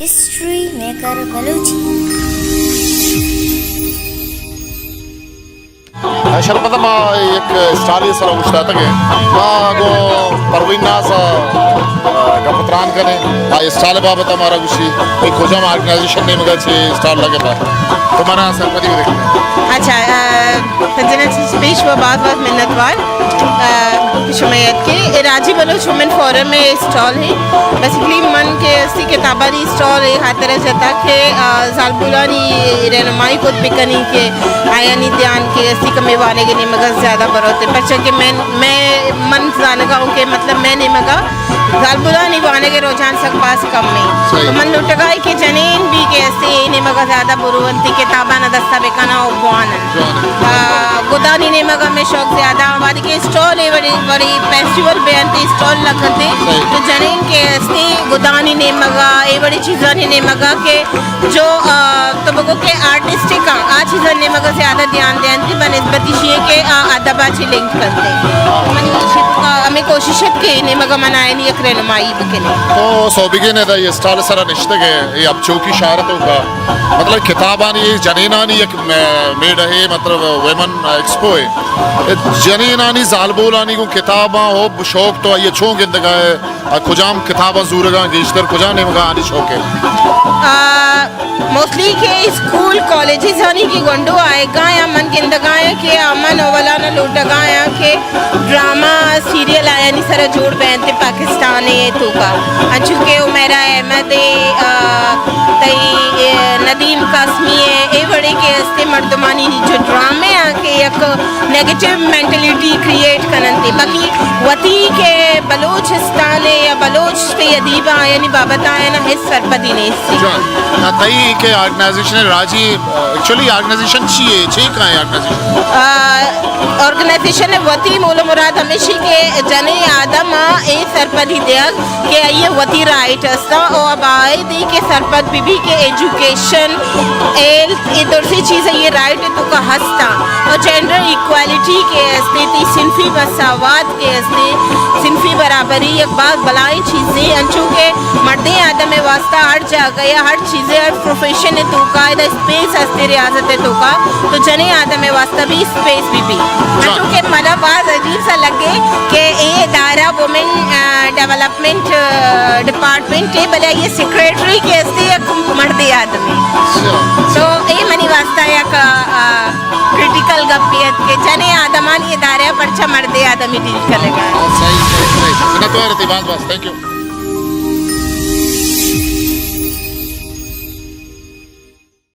History maker Balochi. شرپد ما یک اسٹالے سرا اوشتاتگ ایں۔ ما گوں پروین ناز ءَ، آ، گپ ءُ تران کنیں۔ آ اسٹال ءِ بابت ءَ مارا گوشی، اے کجام آرگنائزیشن ءِ نیمگ ءَ چہ اسٹال لگتا؟ تو مارا سرپدی بدے۔ اچھا، آ، جناب، پیش و باز باز منتوار، آ، کہ شما یاد کہ اے راجی بلوچ وومن فورم ءِ اسٹال ایں۔ بیسیکلی من کہ استی کتابانی اسٹال ءِ ہاترا جتا کہ، آ، زالبولانی رہنمائی کت بکنی کہ آیانی دھیان کہ استی کمے وانگ ءِ نیمگ ءَ زیادہ بروت، پرچا کہ من، میں، من زانگا اوں کہ مطلب میں نیمگا زالبولانی وانگ ءِ رجحان سک باز کم ایں۔ صحیح۔ تو من لوٹگا ایں کہ جنین بھی کہ استی اے نیمگا زیادہ برو انت، کتاباں دستا بکناں ءُ بوانن۔ جوان۔ آ، گدانی نیمگا میں شوق زیادہ ایں۔ وہدے کہ اسٹال اے وڑی، وڑی فیسٹیول بینت، اسٹال لگتے۔ صحیح۔ تو جنین کہ استی گدانی نیمگا، اے وڑی چیزانی نیمگا کہ جو، آ، تو بگو کہ آرٹسٹک آں، آ چیزانی نیمگا زیادہ دھیان دینت بہ نسبت ایشی کہ آ ادب ءَ چہ لنک کنت۔ منی ایشی توکا ہمے کوشش ات کہ اے نیمگا من آیانی یک رہنمائی بکنیں۔ تو سوبیگین ادا اے اسٹال سرا نشتگ ئے، اے اب چوکی شہر توکا، مطلب کتابانی، جنینانی یک م-، میڑہ ئے، مطلب ویمن ایکسپو ئے۔ اے جنینانی، زالبولانی گوں کتاباں حب شوق تو آئی ءَ چون گندگا ئے؟ آ کجام کتاباں زورگاں، گیشتر کجام نیمگا آنی شوق ایں؟ آ، موسٹلی کہ اسکول، کالجز آنی کہ گونڈو آئیگا یا من گندگا یا کہ آ من اولانا لوٹگا یا کہ ڈرامہ، سیریل آیانی سرا جوڑ بینت پاکستان ءِ توکا۔ انچو کہ عمیرہ احمد ءِ، آ، تئی، اے، ندیم قاسمی ءِ، اے وڑے کہ استے مردمانی جو ڈرامے آں کہ یک نیگیٹو مینٹلٹی کریئیٹ کننت، باقی وتی کہ بلوچستان ءِ یا بلوچ تے ادیب آیانی بابت آیانا ہچ سرپدی نیست۔ جوان۔ نا تئی کہ آرگنائزیشن راجی، ایکچولی آرگنائزیشن چی ئے؟ چے کائیں آرگنائزیشن؟ آ، آرگنائزیشن وتی مول و مراد ہمیشی کہ جنیں آدم آ اے سرپدی دیگ کہ آئی ءَ وتی رائٹ است و اب آئیدی کہ سرپد بہ بی کہ ایجوکیشن، ہیلتھ، اے درسیں چیز آئی ءِ رائٹ ءِ توکا ہست آں۔ و جینڈر ایکوالیٹی کہ استے، تی صنفی مساوات کہ استے، صنفی برابری یک باز بلائیں چیزے، انچو کہ مردیں آدم ءِ واسطہ ہر جاگہ یا ہر چیزے، ہر پروفیشن ءِ توکا ادا اسپیس ہستے ریاست ءِ توکا، تو جنیں آدم ءِ واسطہ بھی اسپیس بہ بی۔ جوان۔ انچو کہ منا باز عجیب سا لگے کہ اے ادارہ وومن، آ، ڈیولپمنٹ، آ، ڈپارٹمنٹ ءِ، بلے آئی ءِ سیکریٹری کہ استے یک مردے آدمے۔ اچھا۔ تو اے منی واسطہ یک، آ، کریٹیکل گپے ات کہ جنیں آدمانی ادارہ پرچا مردے آدمی ڈیل کنگا۔ صحیح، صحیح، صحیح۔ منتوار ات، باز باز، تھینک یو۔